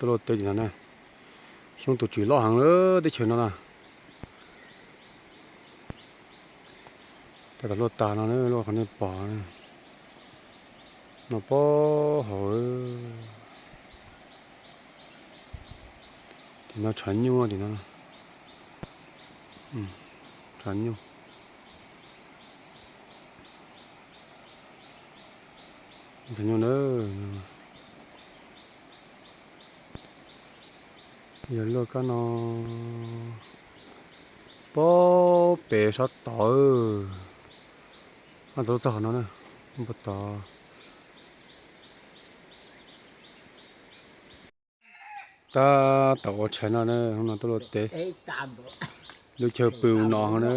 Tuaj luaj teb tim no na. Xyoob tus tswm loj heev lawm teb chaws no na. Tab tom luaj tas no na, luaj qhov nej pom no puag hauv. Tim no tshav nyuj tim no. Tshav nyuj. Tshav nyuj na. Yog luaj kab no puag pem sab tod. Ob tug luaj txog qhov no na. Puag tod. Tab tom ua tshais noj na, hnub no tuaj luaj teb. Lub chaw pw no na.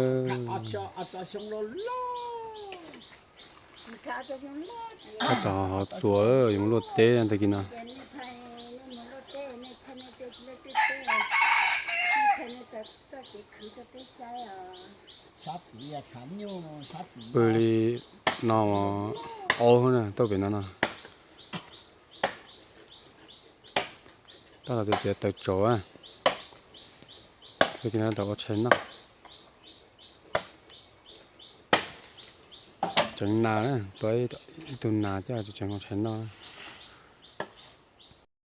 Tab tom hov txuas yuav mus luaj teb tag kis no. Pw li no aub na, tuaj pem no no. Tab tom txiav taws tsaus, tag kis no tab tom ua tshais noj. Tseev nas, tua ib tug nas thiab tseev ua tshais noj.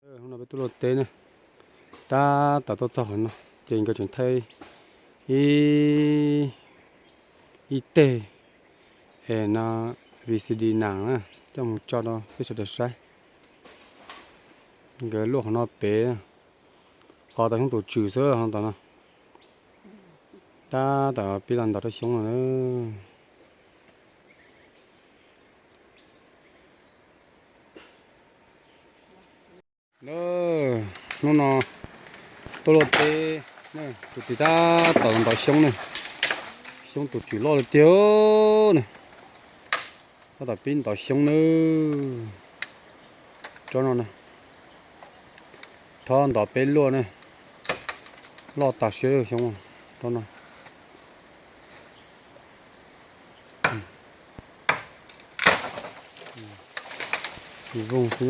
Hnub no peb tuaj luaj teb na, tab tom tuaj txog qhov no ces nkawd tseem thaij ib, ib teg es no V C D nas na, coj mus tso rau peb sawv daws saib. Nkawd luaj qhov no pem, qhov tau xyoob tus tswm xwb qhov tom no. Tab tom pib los ntov rau xyoob no na. Hnub no tuaj luaj teb, tus txiv tab tom ntov xyoob na. Xyoob tus tswm loj tiag tiag na. Tab tom pib ntov xyoob na. Tsob no na, txhob ntov peb luaj na, loj tas siab xyoob tsob no. Vooj xwb,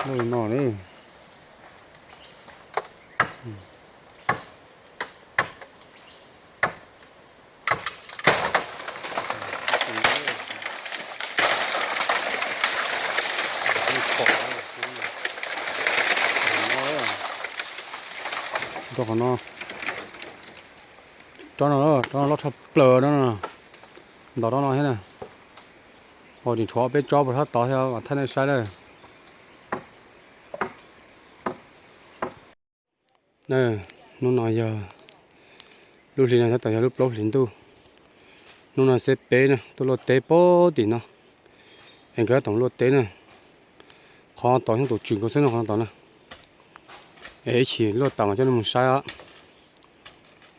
loj li no na. Rau qhov no, tsob no, tsob no loj tshaj plaws no, ntov rau no thiab na. Ua tseem tshuav peb tsob puag sab tod thiab mas thaij nej saib lawm. Hnub no yog lub hli no tab tom yog lub plaub hlis ntuj. Hnub no xeb peb na tuaj luaj teb puag tim no, es nkawd tab tom luaj teb na. Qhov tod xyoob tus tswm nkaus xwb no qhov tod na. Es ib chim luaj tas mas coj nej mus saib os.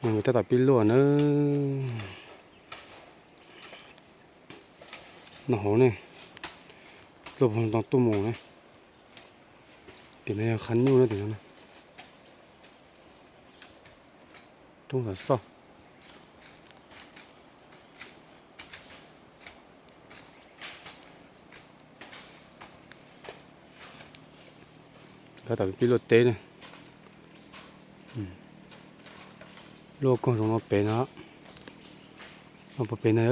Nkawd tab tom pib luaj na. No hauv ne, luaj puag tod tuaj mus na. Tim no yog qhov nyuj na tim no. Roob xov xoj. Nkawd tab tom pib luaj teb na. Luaj koog zoo no pem no. No puag pem na.